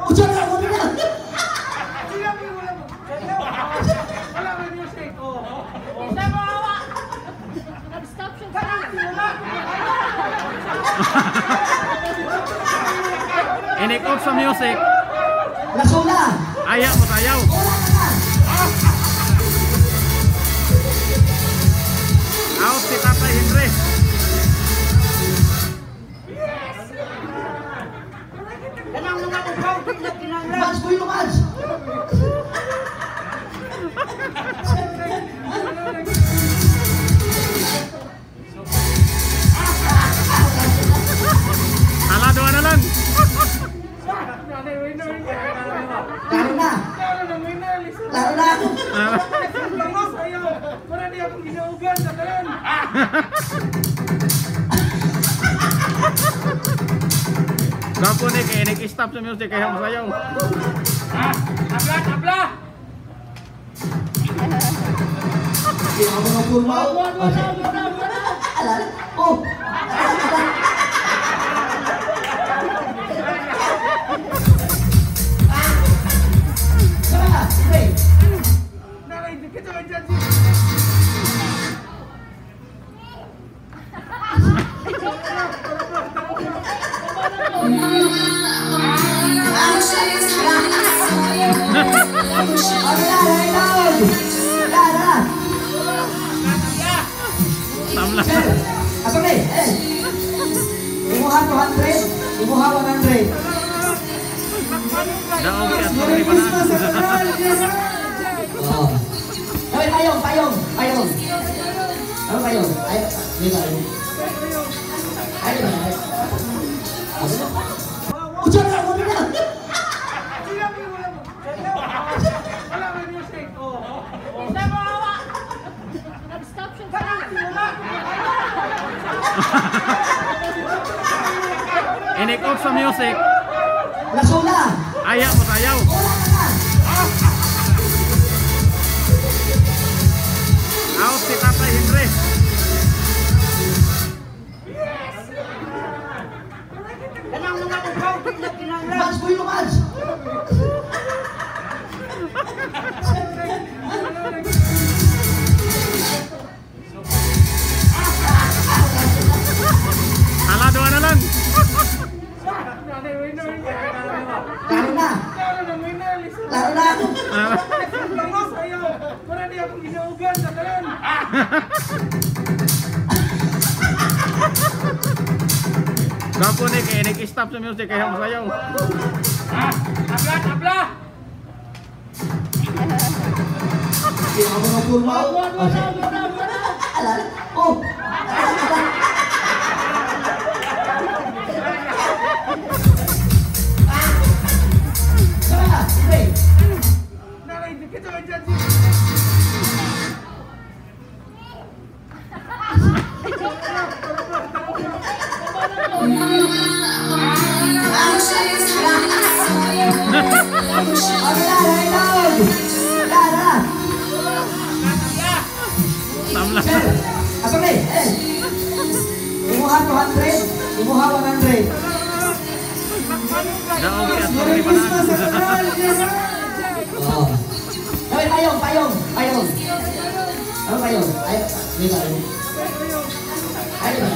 Usa na ako na. Sinabi mo lang. Wala may music. Oh. Isa mo awa. Nag-stop siya sa Inik off sa music. Lasula. Ayaw mo sayaw. Wala ka na. Out si Tatay Henry. Kanang mga upaw, di na kinahanglan. Mads, kuy Mads. Hala, duha na lang. Laro na. Laro na. Gapo ni kay inik stop sa music kaya mo sayaw. Tabla, tabla! Hindi ako mga kurma. Alala. Oh. Sama na. Wait. Okay na, right down. Na, na. Tamla. Sir, asa na eh? Eh. Imuha 200, imuha 100. Daog si Atty. Banan. Oo. Ay, payong, payong, payong. Ano payong? Ay, di ba? Ay, di ba? Usa na ako na. Sinabi mo lang. Wala may music. Oh. Isa mo awa. Nag-stop siya sa Inik off sa music. Lasula. Ayaw mo sayaw. Wala ka na. Out si Tatay Henry. Kanang mga upaw, di na kinahanglan. Mads, kuy Mads. Hala, duha na lang. Laro na. Laro na. Gapo ni kay inik stop sa music kaya mo sayaw. Tabla, tabla! Hindi ako mga kurma. Alala. Oh. Sama na. Wait. Okay na, right down. Na, na. Tamla. Sir, asa na eh? Eh. Imuha 200, imuha 100. Daog si Atty. Banan. Oo. Ay, payong, payong, payong. Ano payong? Ay, di ba? Ay, di ba?